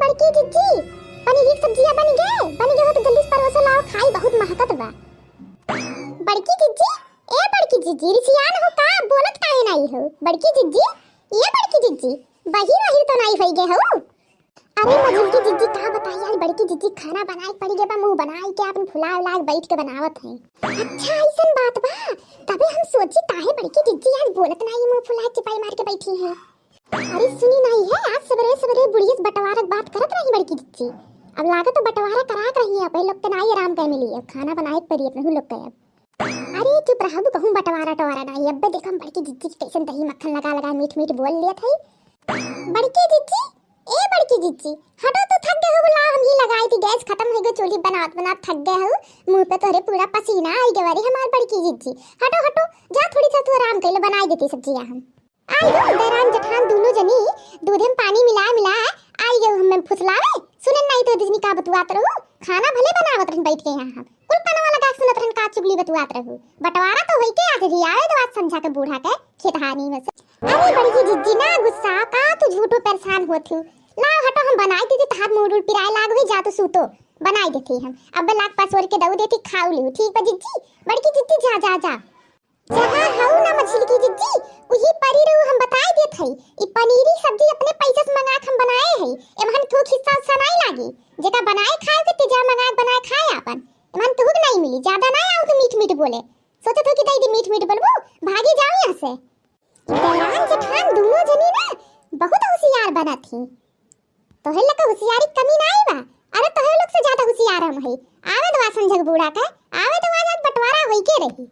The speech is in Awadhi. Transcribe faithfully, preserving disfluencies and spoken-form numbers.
बड़की जिज्जी, पनीरी के सब्जिया बन गए? बन गए हो तो जल्दी से परोसो लाओ, खाई बहुत महकत बा। बड़की जिज्जी, ए बड़की जिज्जी, रिसियान हो का? बोलत काहे नाई हो? बड़की जिज्जी, ए बड़की जिज्जी, बहिर वहिर तो नाई होई गए हो? अरे मझिलकी जिज्जी, का बताई, आज बड़की जिज्जी खाना बनाए के पड़ी गए बा, मुंह बनाए के आपन फुला उला के बैठ के बनावत है। अच्छा, ऐसन बात बा, तबे हम सोची काहे बड़की जिज्जी आज बोलत नाई, मुंह फुला के चिपाई मार के बैठी है। अरे सुनी नाई है, आज सबेरे सबेरे बुढ़िया से बंटवारा के बात करत रही बड़की जिज्जी। अब लागत तो बंटवारा करा के रही है, पहले लोग के नाई आराम कर मिली, अब खाना बनाए के पड़ी अपने लोग के अब। अरे चुप रहबू, कहूँ बंटवारा टवारा नाई, अब्बे देखम बड़की जिज्जी के कैसन दही मक्खन लगा लगा मीठ मीठ बोल लेत है। बड़की जिज्जी, ए बड़की जिज्जी, हटो तो थक गए हो, बुलाओ हम ही लगाई थी, गैस खत्म हो गई, चूल्ही बनावत बनावत थक गए हो, मुंह पे तोहरे पूरा पसीना आई गवा रे हमार बड़की जिज्जी। हटो हटो, जा थोड़ी सा तू आराम कर लो, बनाई देती सब्जियां हम। आई गो देरान जेठान दोनों जनी दूधे में पानी मिला मिला आई गो हमें फुसलावे। सुनन नाई तो दीदी का बतुआत रहू, खाना भले बनावत रहन बैठ के यहाँ हम कुल कनवा लगा के सुनत रहन का चुगली बतुआत रहू। बंटवारा तो होई के आज रियावे दो आज संझा के बूढ़ा के खेतहानी में से। अरे बड़की जिज्जी ना गुस्सा का तू झूठो परेशान होत हूँ। लाओ हटो हम बनाई देती तहार मूड उड़ पिराए लाग हुई जा तू सूतो। बनाई देती हम अब लाग पसोर के दऊ देती खाऊ लिहू ठीक बा जिज्जी। बड़की जिज्जी जा जा जा। जहाँ हऊ ना मझिलकी जिज्जी, उही परी रहू हम बताए देत हई। ई पनीरी सब्जी अपने पैसा से मंगा के हम बनाए हई। एमहन थूक हिस्सा उस्सा नाई लागी। जेका बनाए खाए के तेजा मंगा के बनाए खाए आपन। एमहन थूक नाई मिली, ज्यादा नाई आओ तो मीठ मीठ बोले। सोचत हो कि दई दी मीठ मीठ बोलबू, भागी जाओ यहाँ से। ई देरान जेठान दोनों जनी ना बहुत होशियार बनत ही। तोहे लोग के होशियारी कमी नाई बा। अरे तोहे लोग से ज्यादा होशियार हम हई। आवे दो आज संझा के बूढ़ा के, आवे दो आज बंटवारा होई के रही।